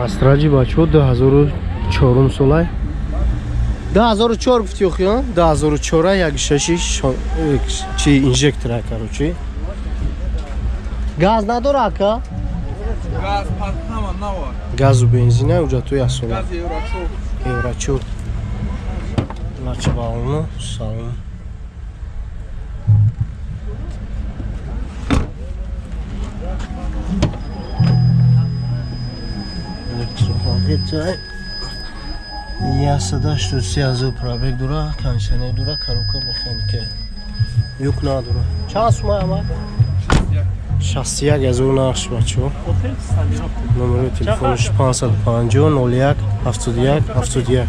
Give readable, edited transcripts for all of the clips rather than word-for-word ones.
Астра Ҷи, бачаҳо, 2004 солай. 2004 гуфти охи, 2004, як шаши чи инжектора, короче. Газ надора, ака? Газ ҳама нава. Газу бензина, уҷату ясола. Газ евро 4. Евро 4. Начи балону, салон. Электропакет 183 000 пробег дора, кондиционер дора, коробка механика. Люк надора. Чанд сума ама? 61 000 нархш, бачаҳо. Номери телефонаш 550 01 71 71.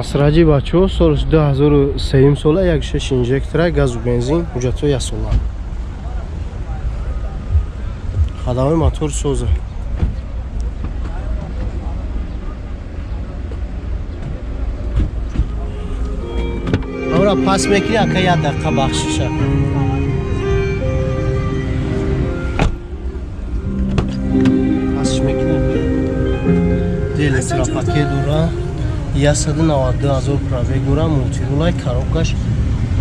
Астра Ҷи, бачаҳо, соли 2003 сола, як шаш инжектора, газу бензин, ҳуҷҷатҳо яксола. Ходовой мотор соза. Амра пас мекунӣ, ака, як дақиқа бахшиша. Пасш мекунӣ. Электропакет дора. 192 000 пробег дора, мультирулай, коробкаш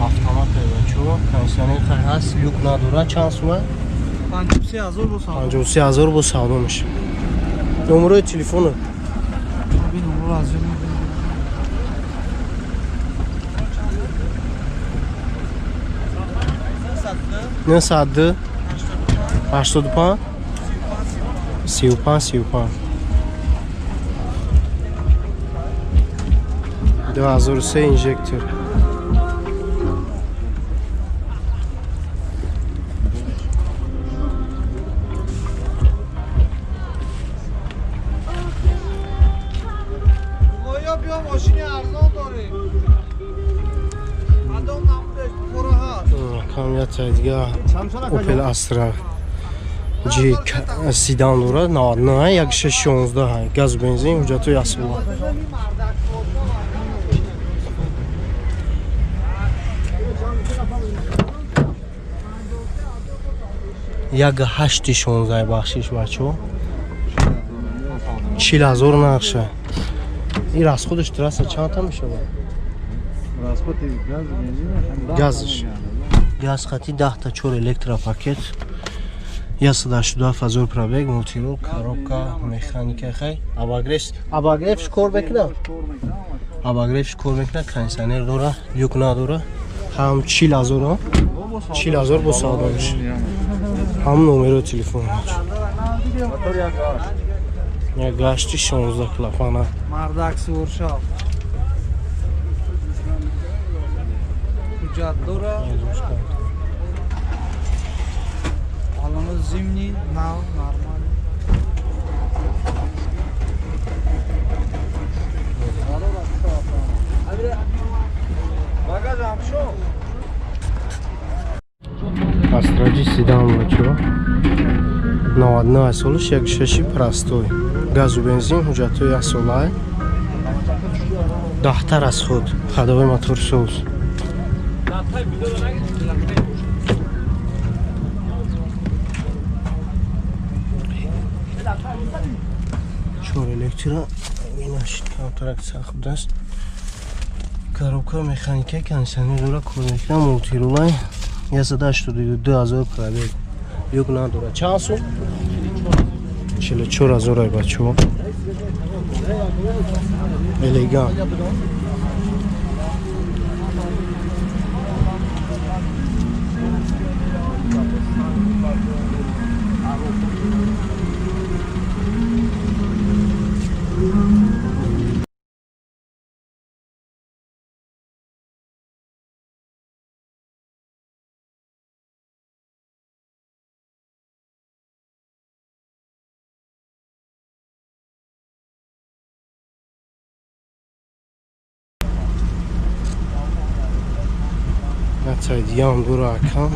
автомат, бачо, кондиционер ҳаст, люк надора. Чанд сума? 53 000 бо савдо. 53 000 бо савдо меша. Номерои телефона? Бин, номерро аз ёд мебинам. 902 85 35 35. 2003 инжектор. Оё, биё, мошини арзон дорем. Адом намудеш пора ҳаст. Камията дига Opel Astra G седан дорад, 99, 1616, газ, бензин, ҳуҷҷатҳои яксола. Як ҳашти 16, бахшиш, бачаҳо, 40 000 нархша. Ин расходаш трасса чандта мешавад? Газш, газ хати 10-та, чор электропакет, 187 000 пробег, мультирул, коробка механика. Хай, обогревш кор мекунад, обогревш кор мекунад, кондиционер дора, люк надора. Ҳам 40 000, 40 000 бо савдо мешавад. Ҳам номерои телефон. Як гашти 16 клапана. Мардак сууршав. Ҳуҷҷат дора. Алоно зимний, нав, нормал. Багажам шо? Астра Ҷи седан, бачо, 99 солаш, як шаши простой, газу бензин, ҳуҷҷатҳои яксолай, даҳтар аз худ, ходовой мотор соз. Чор электро, инашид камтарак сахт будааст. Коробка механика, кондиционер дора, кор мекунад, мультирулай, 182 000 пробег, люк надорад. Чанд сум? 44 000 ай, бачаҳо. Элегант. Комплектатсияи дигаам дора акам.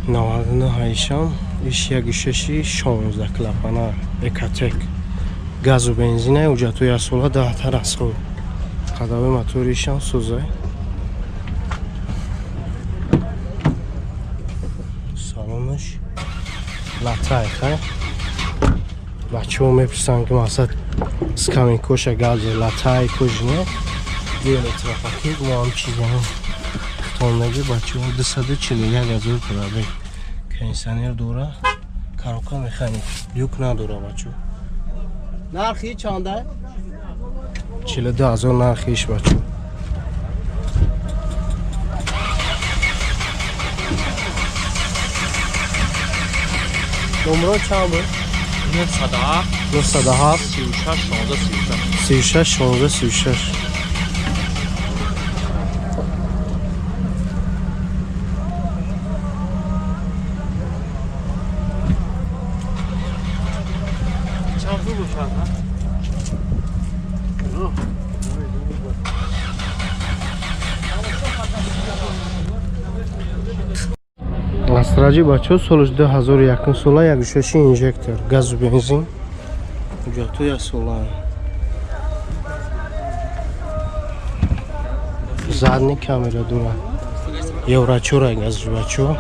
99 ҳайшам, иш 1,6 16 клапана Экотек. Газу бензина, ҳуҷҷатҳои яксола, 10 расход. Қадами моторишам сӯзай. Салонаш латай хай. Бачаҳо мепурсанд, ки мақсад скамейкоша гази латай кожине. Электропакет мо ҳам чизаҳо хитондаги бачаҳо 241 ҳазор пробег. Кондиционер дора, коробка механик, люк надора бачаҳо. Нархи чанда? 42 ҳазор нархиш бачаҳо. Номро чанд буд? 907 907 36 16 36. 36 16 36. Чанд пул бошад, ҳа? Астраҷи бачаҳо солаш 2001 сола, 1,6 инжектор, газу бензин, ҳуҷҷатҳои яксола. Задний камера дора. Евро чора гази бачаҳо.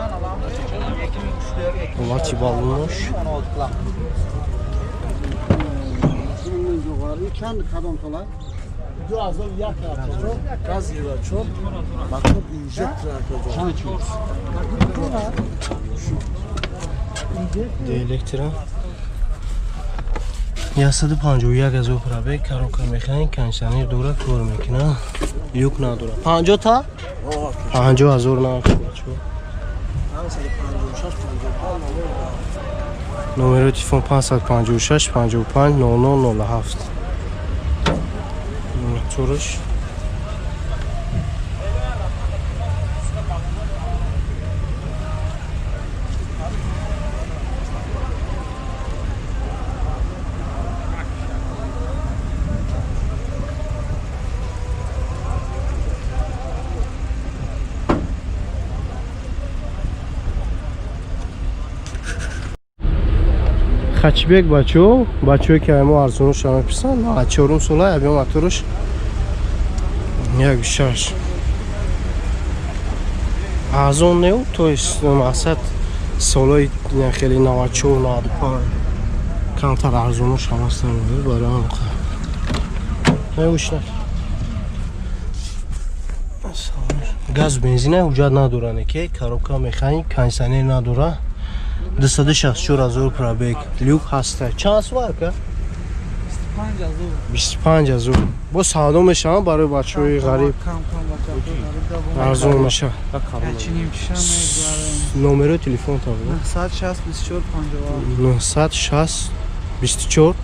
Ҳолати баллонош. Чанд кадом сола? 2001 газ 4 мотор инжектор. Электро. 151 ҳазор пробег, коробка механик, кондиционер дора, кор мекунад. Люк надора. 50 та? 50 ҳазор нарх бачаҳо. Номерои телефон 556 55 00 07. Мотораш Хачбек бачаҳо, бачаҳое ки мо арзонуша мепурсанд, 94 сола, объем мотораш 1,6. Арзон не, то есть мақсад солои хеле 94, 95 камтар арзонуш ҳам ҳастанд барои ҳам. Нагӯш газ бензина ҳуҷҷат надоранд, ки коробка механик, кондиционер надора. 264 ҳазор пробег, люк ҳаста. Чанд сум ака? 25 ҳазор. 25 ҳазор. Бо савдо мешаванд барои бачаҳои ғариб. Кам кам бачаҳои ғариб. Арзон мешавад. Чиним чиша мегузарем. Номерои телефон та буд? 960 24 57. 960 24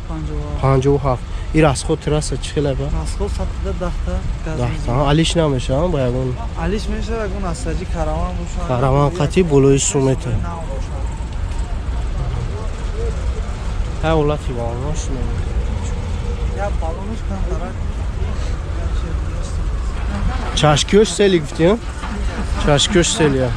57. 57. Ин расход трасса чӣ хеле ба? Расход 110 та газ. 10 та. Алиш намешаванд ба ягон? Алиш мешавад, ягон асаҷи караван бошад. Караван қатӣ болои сумета. Нав бошад. Ҳа, ҳолати баллонош Я баллонош камтарак. Чашкиёш сели гуфтӣ? Чашкиёш селия.